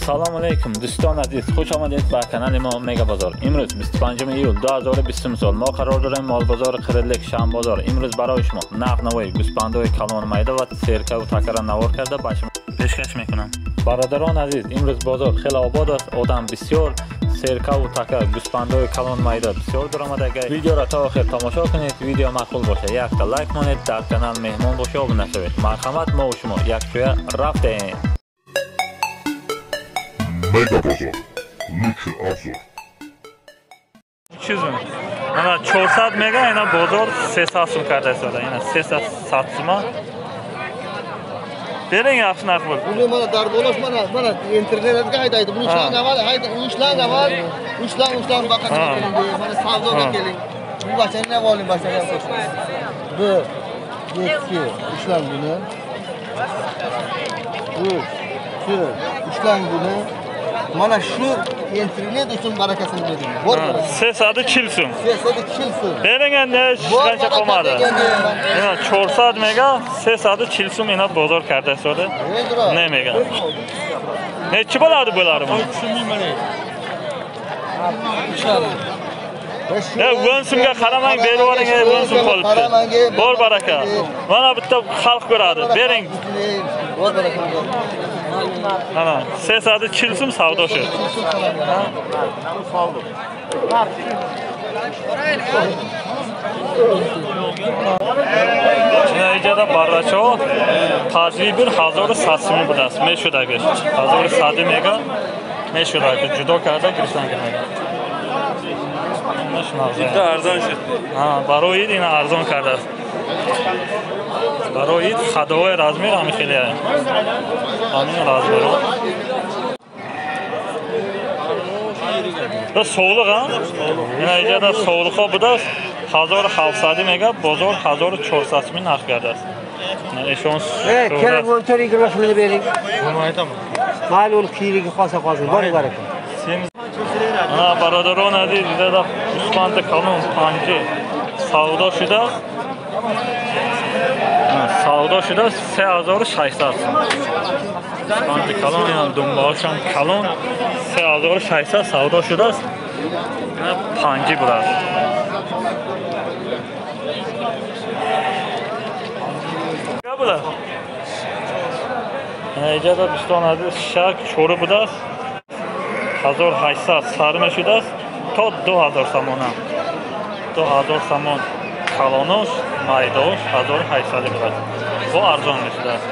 Салом алейкум дӯстони азиз, хуш омадед ба канали мо Мега Бозор. Имрӯз 25 июл 2020 сол мо қарор дорем молбозори Қириллик Шанбозор. Имрӯз барои шумо нарх навои гӯсфандҳои калон майда ва серка ва такара навор карда ба шумо пешкаш мекунам. Бародарони азиз, имрӯз бозор хеле обод аст, одам бисёр, серка ва така, гӯсфандҳои калон майда бисёр даромадага. Видеоро то охир тамошо кунед, видео маъқул боша якта лайк монед, дар канал меҳмон боша обуна шавед. Марҳамат, мо ва шумо якҷоя рафтем. Мега Бозор. Лучший обзор. Чизм. Ана 400 мега, ина бозор 300 сум карда истода. Ина 300 сатсума. Берин yaxshi narx bo'ldi. Buni mana darbolosh mana internetga haydaydi. Buni ushlang avval, hayda, ushlang avval, ushlang baqa keling. Mana savdoga keling. Bu bachani ham oling, bachani ham qo'shing. 1 2 ushlang buni. 3 4 ushlang buni. Mana shu internet uchun barakasini bering. Bor baraka. 340 сум. 340 сум. Bering endi qancha qolmadi. Ina 400 mega 340 сум ina bozor karda istoda. Ne mega? Nechi bo'ladi bular bu? Ya 10 so'mga qaramang, berib yuboring, 10 so'm qolibdi. Bor baraka. Mana bitta xalq ko'radi. Bering. Bor baraka. Ana 340 so'm savdo shu. Ina ijara barracho tajribi 1100 so'm budasi. Meshudagi 1100 mega meshudagi judo karda girishdan kelmagan. Bitta arzon shud. Ha, барои ид ина арзон кардааст. Барои ид ходовой размер ҳами хеле. Ҳамин размерро. Да совлиқ ҳа? Ина иҷада совлиқҳо будааст 1700 мега, бозор 1400 сум нарх кардааст. Эшон Kerak 14 20 ming bering. Buni aytaman. Mayli, ul kiyrigi qolsa qolsin. Bor baraka. Ана бародарон азиз, иҷада гӯсфанди калон панҷи савдо шудааст. Савдо шудааст 3600 сум. Гӯсфанди калон, ина думбаҳошам калон 3600 савдо шудааст. Ина панҷи будааст. Будааст. Ина иҷада дӯстон азиз шак чору будааст. 1800 сар мешудааст то 2000 сомона. 2000 сомон калонош, майдош 1800 будааст. Бо арзон мешудааст.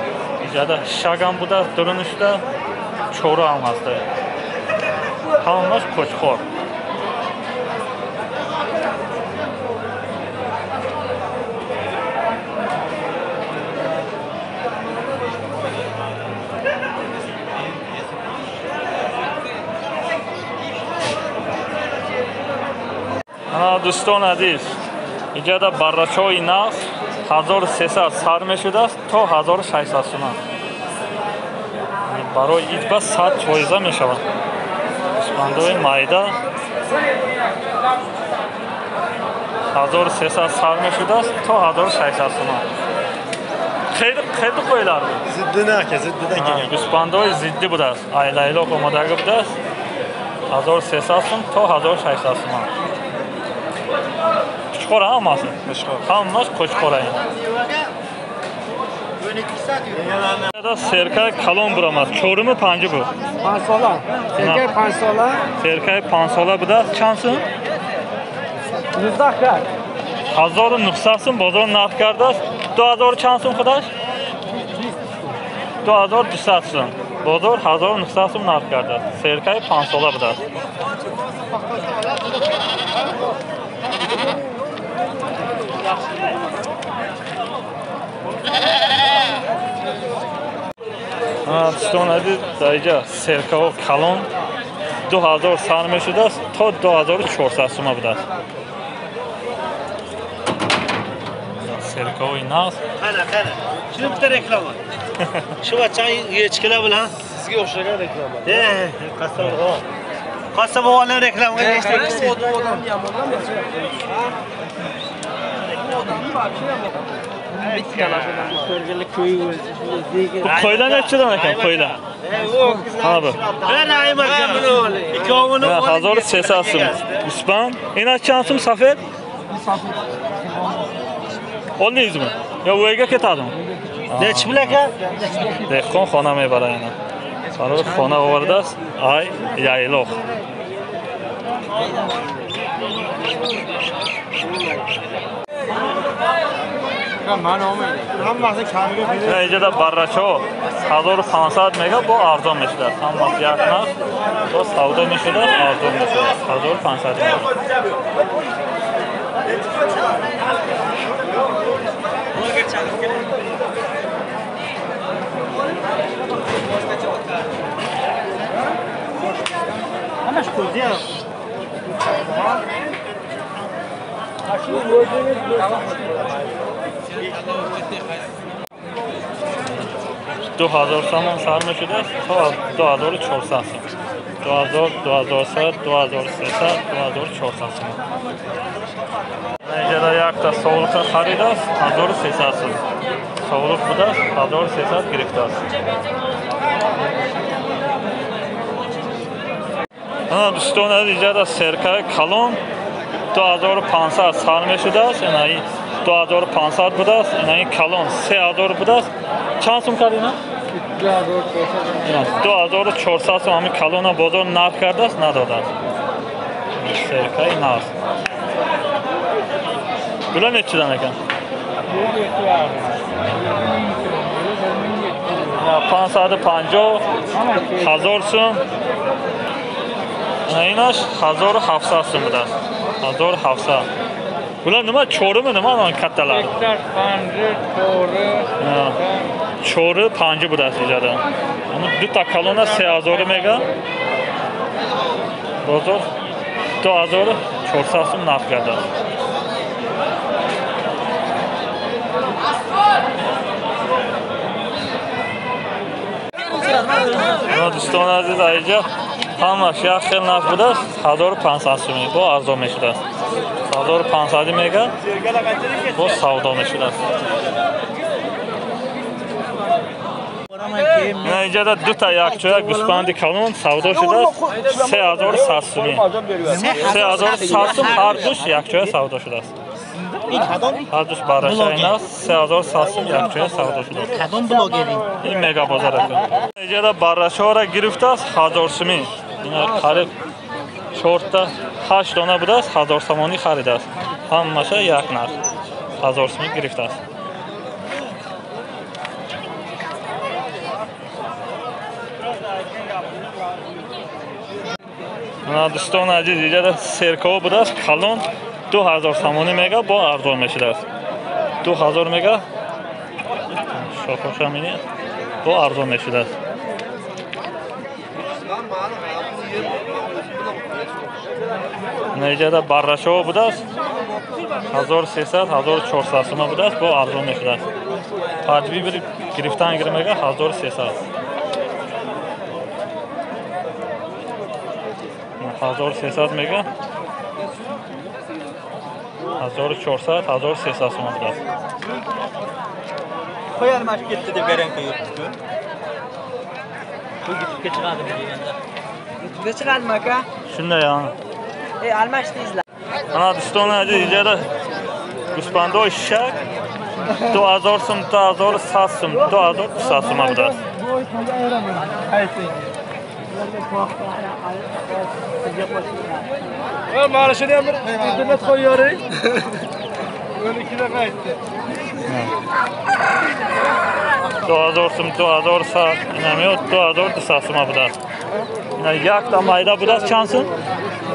Иҷада шагам будааст, дурунишда чору ҳам ҳаст. Ҳамаш қӯчқор. Дӯстон азиз, иҷада баррачои нағз 1300 сар мешудааст то 1600 сум. Барои ид ба 100% мешавад. Гӯсфандҳои майда 1300 сар мешудааст то 1600 сум. Хеле qo'ylar bu. Ziddini aka, ziddidan kelgan. Гӯсфандҳои зиддӣ будааст. Айлайлоқ омадагӣ будааст. 1300 сум то 1600 сум. Qo'chqor hammasi. Hammasi qo'chqor ин. Серкаи калон бурамад. 4-ми 5 bu? 5 sola. Серкаи 5 sola. Серкаи 5 sola будааст. Чанд сум? 19 кар. 1900 сум бозор нарх кардааст. 2000 чанд сум худаш? 2200 сум. Бозор 1900 сум нарх кардааст. Серкаи 5 сола будааст. Дӯстон азиз, дар инҷа серкаҳо калон 2000 сар мешудааст то 2400 сума будааст. Серкаҳои нағз. Qana, qana. Shuni bitta reklama. Shu bachani echkilar bilan sizga o'xshagan reklama. Qassob. Qassob o'g'lim reklamaga nechta kishi? Bu qo'ylar nechidan ekan qo'ylar? Ha bu. 1300 сум. Гӯсфанд. Ина чанд сум сафед? Oldingizmi? Yo uyga ketadimi? Nechi pul aka? Dehqon xona мебарад ина. Барои хона овардааст. Ай яйлоқ. Инҷода баррачо 1500 мега бо арзон мешудааст. Ҳаммас як нарх бо савдо мешудааст, арзон мешудааст. 1500 мега. Ҳамаш кӯзия. Ду ҳазор сомон сар мешудааст то 2400 сом. 2000, 2100, 2300, 2400 сом. Инҷода якта совлуқа харидааст 1300 сом. Совлуқ будааст 1300 гирифтааст. Ана дӯстон аз инҷода серкаи калон 2500 сар мешудааст. Ина 2500 будааст. Ина ин калон 3000 будааст. Чанд сум кард ина? 2400 сум ҳамин калона бозор нарх кардааст, надодааст. Серкаи нағз. Bular nechidan ekan? 550, 1000 сум. Инаш 1700 сум будааст. 1700. Bular nima cho'rimi nima anon kattalari? 5 cho'ri. Cho'ri 5 будааст инҷода. Ани дута калона 3000 мега. Бозор 2400 сум нарх кардааст. Дӯстони азиз, инҷо ҳамаш як хел нарх будааст, 1500 сум бо арзон мешудааст. 1500 мега бо савдо мешудааст. Инҷода дута якчоя гӯсфанди калон савдо шудааст, 3100 сум. 3100 сум ҳар душ якчоя савдо шудааст. Ҳар душ барраша ин аст, 3100 сум якчоя савдо шудааст. Кадом блогерин? Ин мега бозор ака. Инҷода баррашаҳоро гирифтааст 1000 сумӣ. Ина қариб 4 8 дона будааст, 1000 сомонӣ харидааст. Ҳамаша як нарх 1000 сумӣ гирифтааст. Дӯстони азиз, инҷода серкаҳо будааст, калон 2000 сомонӣ мега бо арзон мешудааст. 2000 мега шохоша мини бо арзон мешудааст. Инҷода баррашаҳо будааст, 1300, 1400 сума будааст, бо арзон мешудааст. Тадбир гирифтан гир мега 1300. 1300 мега 1400, 1300 сум будааст. Qo'y almashib ketdi deb garantiya yuribdi-ku. Bu YouTube'ga chiqadimi deganda. YouTube'ga chiqadimi aka? Shunday ha. Ey, almashdingizlar. Mana do'stlar, injada гӯсфандои шак 2000 сум, 2100 сум, 2200 сум будааст. Mana shuni ham bir internet qo'yavering. 12da qaytdi. 2000 сум, 2100, инамё 2200 сум будааст. Ина якта майда будааст чанд сум?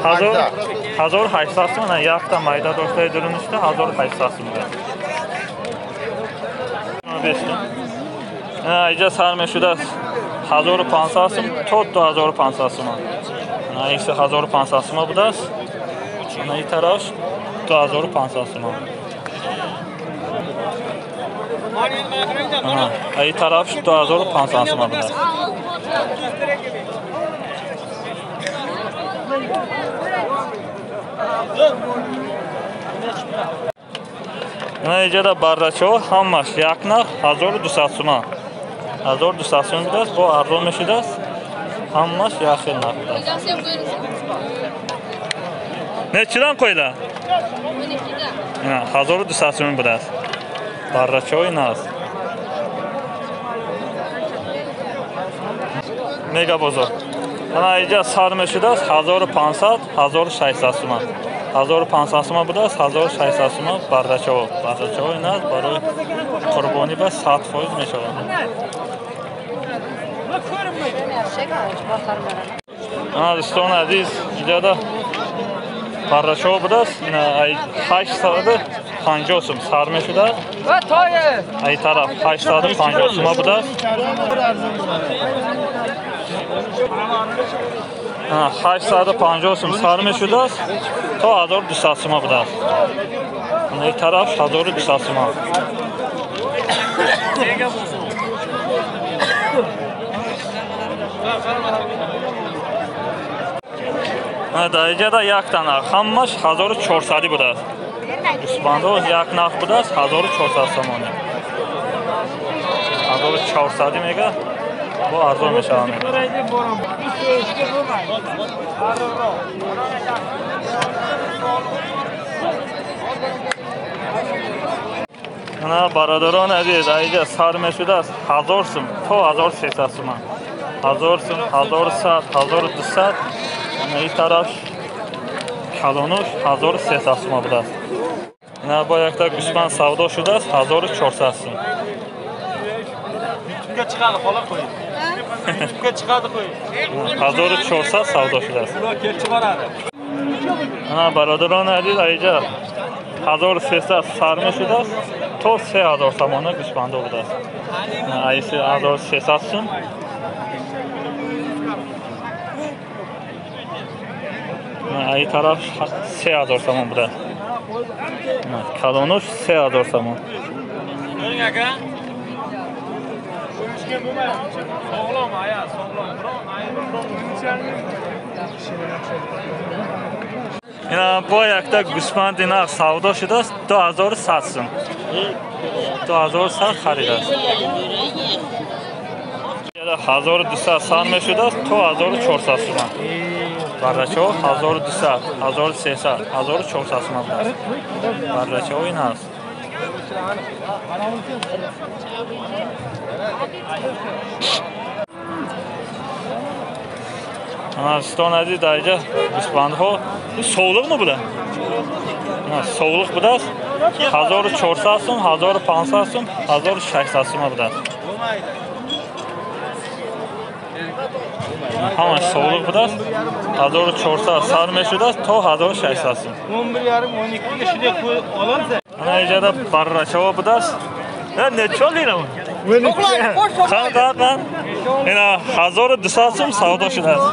1800 сум. Ина якта майда доштаи дурунишда 1800 сум будааст. Ина инҷа сар мешудааст 1500 сум то 2500 сум. Ина 1500 сум будааст. Ина ин тараф 2500 сум. Ин тараф 2500 сум будааст. Ина иҷада баррачаҳо ҳамаш як нарх 1200 суман. 1200 сум будааст, бо арзон мешудааст. Ҳамаш як хел нарх будааст. Нечидан қойла? Ина 1200 сум будааст. Баррачаҳо ин аст. Мега бозор. Ана иҷа сар мешудааст 1500, 1600 суман. 1500 суман будааст, 1600 суман баррачаҳо. Баррачаҳо ин аст, барои қурбонӣ ба 100% мешавад. Ана дӯстони азиз, иҷада баррачаҳо будааст, ина 850 сум сар мешудааст. Ай тараф 850 сума будааст. 850 сум сар мешудааст то 1200 сума будааст. Ин тараф 1200 сума. Дар иҷада якта нарх, ҳамаш 1400 будааст. Гӯсфандҳо як нарх будааст, 1400 сомонӣ. 1400 мега бо арзон мешавад. Ана бародарони азиз, аиҷа сар мешудааст 1000 сум то 1300 суман. 1000 сум, 1100, 1200. Ин тараф калонуш 1300 сума будааст. Ина бо якта гӯсфанд савдо шудааст 1400 сум. YouTube'ga chiqadi, xola qo'ying. YouTube'ga chiqadi qo'ying. 1400 савдо шудааст. Ular kelib chiqaradi. Ана бародарони азиз, аиҷа 1300 сар мешудааст то 3000 сомона гӯсфандо будааст. Аиси 1300 сум. Ай тараф 3000 сомон будааст. Калонуш 3000 сомон. Ko'ring aka. Sog'lom aya, sog'lom. Ина бо якта гӯсфанди нағз савдо шудааст 2100 сум. 2100 харидааст. 1200 сар мешудааст то 1400 суман. Баррачаҳо 1200, 1300, 1400 суман будааст. Баррачаҳо ин аст. Ана дӯстони азиз, дар иҷа гӯсфандҳо совлиқми буда? Совлиқ будааст 1400 сум, 1500 сум, 1600 сума будааст. Ҳамаш совлиқ будааст 1400 сар мешудааст то 1600 сум. 11,5 12 shunday qo'yib olamiz. Ана иҷада баррачаҳо будааст. Неча лира? Қан. Ина 1200 сум савдо шудааст.